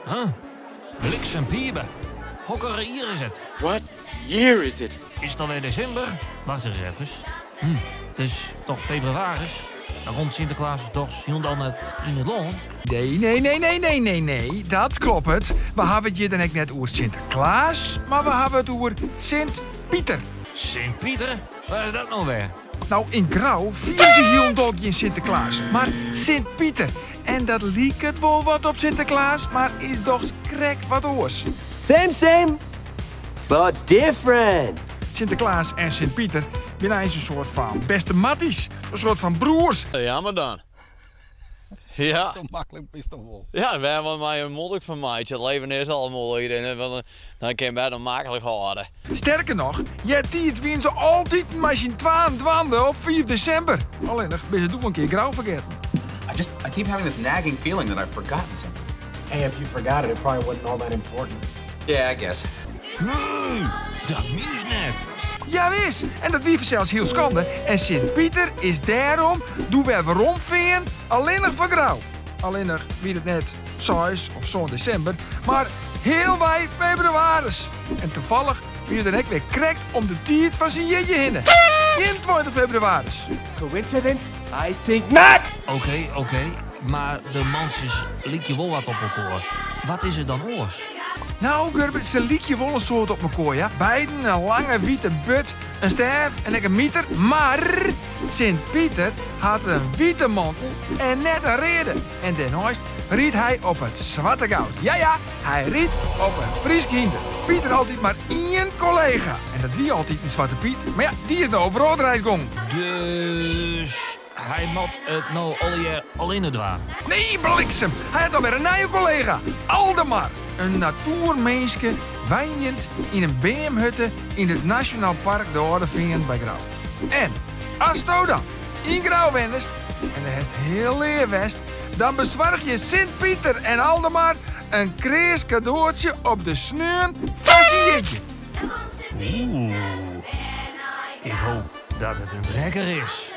Huh? Bliksem Piebe. Hokker jier is it? What year is it? Is it alwer desimber? Wacht ris efkes. Hm, it is toch febrewaris? Dan komt Sinteklaas dochs hielendal net yn it lân? Nee, nee, nee, nee, nee, nee, nee, dat kloppet. We hawwe it hjir dan ek net oer Sinteklaas, mar we hawwe it oer Sint Piter. Sint Piter? Wa is dat no wer? No, yn Grou fiere se hielendal gjin Sinteklaas, mar Sint Piter. En dat liket wol wat op Sinteklaas, mar is dochs krekt wat oars. Same same, but different. Sinteklaas en Sint Piter binne eins in soart fan beste matties, in soart fan broers. Jammer dan. Ja. Zo makkelijk is het toch wel. Ja, wêr wat mei in molk fan meitsje. It leven is al moeilijk en dan kin je dan maklik hâlde. Sterker noch, eartiids wiene se altiten mei syn twaen dwaande op fiif desimber. Allinnich binne se doe in kear Grou fergetten. I just I keep having this nagging feeling that I've forgotten something. Hey, if you forgot it, it probably wasn't all that important. Yeah, I guess. Nee, dat mienst net. Jawis, en dat wie fansels hiel skande. En Sint Piter is dêrom doe wer weromfearn allinnich foar Grou. Allinnich wie it net seis of sân desimber, mar healwei febrewaris. En tafallich wie it dan ek wer krekt om de tiid fan syn jierdei hinne, 21 febrewaris. Coincidence? I think not! Oké, oké, mar de mantsjes lykje wol wat op elkoar. Wat is der dan oars? No, Gurbe, se lykje wol in soad op mekoar, ja. Beiden in lange wite burd, in stêf en ek in miter. Mar Sint Piter hat in wite mantel en net in reade. En dêrneist rydt hy op it swarte goud. Ja, ja, hy rydt op in Frysk hynder. Piter altyd mar ien kollega en dat wie altyd in Swarte Pyt. Mar ja, dy is no op wrâldreis gong. Dus hy moat it no allegear allinne dwaan? Nee, bliksem! Hy hat alwer in nije kollega, Aldemar. In natoerminske wenjend yn in beamhutte yn it Nasjonaal Park De Alde Feanen by Grou. En asto dan yn Grou wennest en dêr hast hiel leaf west, dan besoargje Sint Piter en Aldemar in kreas kadoatsje op de sneon fan syn jierdei. Oeh, ik hoop dat it in trekker is.